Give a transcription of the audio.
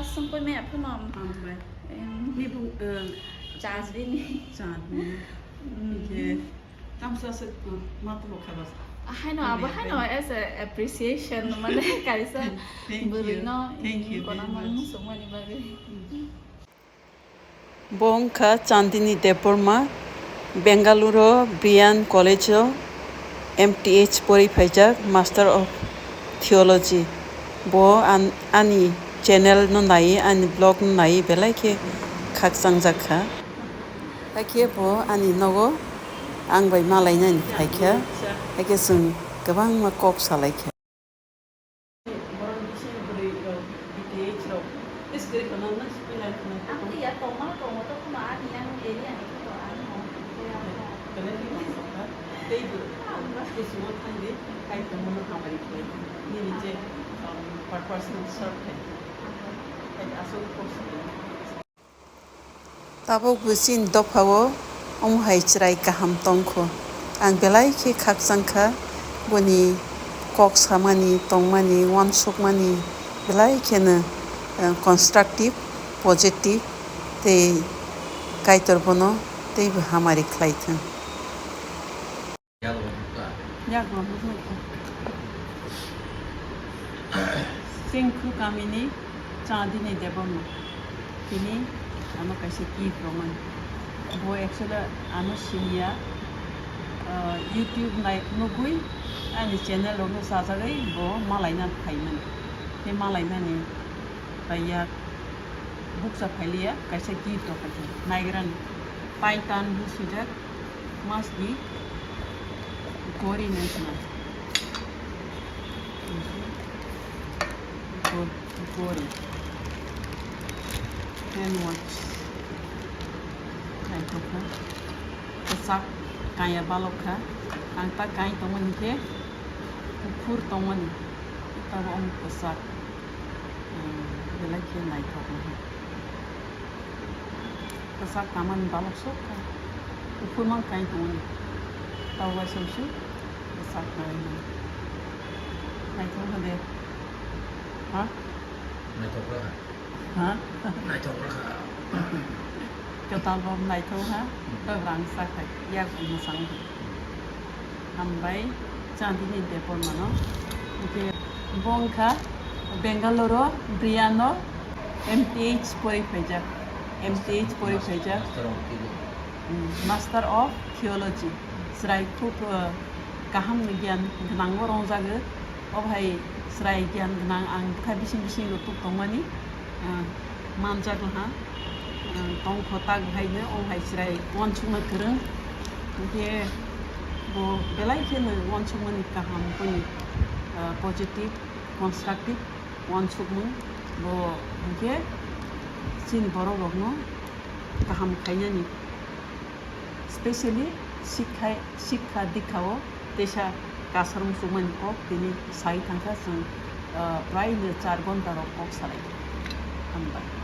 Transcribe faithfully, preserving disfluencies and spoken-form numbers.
Sungkoi me phano. Hambai. Em, Ni bung, eh, Chandini. Chandini. Mm. Hingke tamsa se, eh, matro khabas. Haino abo, Hambai, haino hambai. As a appreciation mane kaisa Thank you. Bwrwino Thank you very kono much. Mung sungmani bagwi. Mm. Bo wngkha Chandini Debbarma, Bengaluru Brian College-o M T H pori phaijak, Master of Theology. Bo an-, ani channel no nai, ani vlog no nai, belai khe khakchang jak kha. Hakhe bo ani nogo ang bai malainani phaikha, hakhe chwng kwbangma kok salaikha. Borok ni bising bwrwi rok, B T H rok, tei swkang kwbangma swkang lai khwna. Ang twi ya tongma tongo, tongma ani yang area ni khe ang. Belai khe tong sakha, tei bo, tei simo thangwi, kai tongmano hamari khlai, nini je, um, purpose no serve khai, khai aswk kok swkang. Tabuk bo chini dophao omo hai chwrai kaham tongkho. Ang belai khe khakchang kha boni kok samani, tongmani, uansukmani belai kheno, eh, constructive, positive tei Kaitor bono teibo hamari khlai thung. Yago nukha. Yago nukha. Chengkhu kamini Chandini Debbarma. Tini ano kaisa gift romani. Bo actually ano siniya, ah, YouTube nai nugui ani channel rokno sajagwi bo malaina phaimani. Tei malainani bai yak bukcha phailiya kaisa gift rok kaisa naigrani. Paitan bo swijak. Must be Gori national. Go-, Gori. Hand watch. Naithok kha. Kwchak kaya balok kha. Ang ta kai tongmani khe kuphur tongmani. Tabo omo kwchak. Hmm, belai khe naithok kha. Kwchak tamani balok sok kha. Kuphur mang kai tongmani. Tabo waisa usu kwchak nai nai. Naithok kha de. Ha? Naithok kha. Ha? Naithok kha. Kwtal bo naithok kha. Hmm. Tei rang sak kha. Yak mwsang. Hambai, Chandini Debbarmano. Hingke bo wngkha Bengaluru Briano M T H pori phaijak. M T H pori phaijak. Master of Theology. Mm, Master of Theology. Chwrai khub, uh, kaham ni giyan gwnangbo rongjago. O hai chwrai giyan gwnang ang bwkha bising bising rok tuk tongmani. Ah, manjak laha, ah, tongkho tak haino o hai chwrai uansukna kwrwng. Hingke bo belai kheno uansukmani kaham boni, ah, positive, constructive uansukmung. Bo hingke chini borok rokno kaham khainani. Specially sikha, sikha dikha o teisa kasar muchungmani kok tini sai thangkha chwng, ah, prai no char ghonta rok kok salai. Hambai.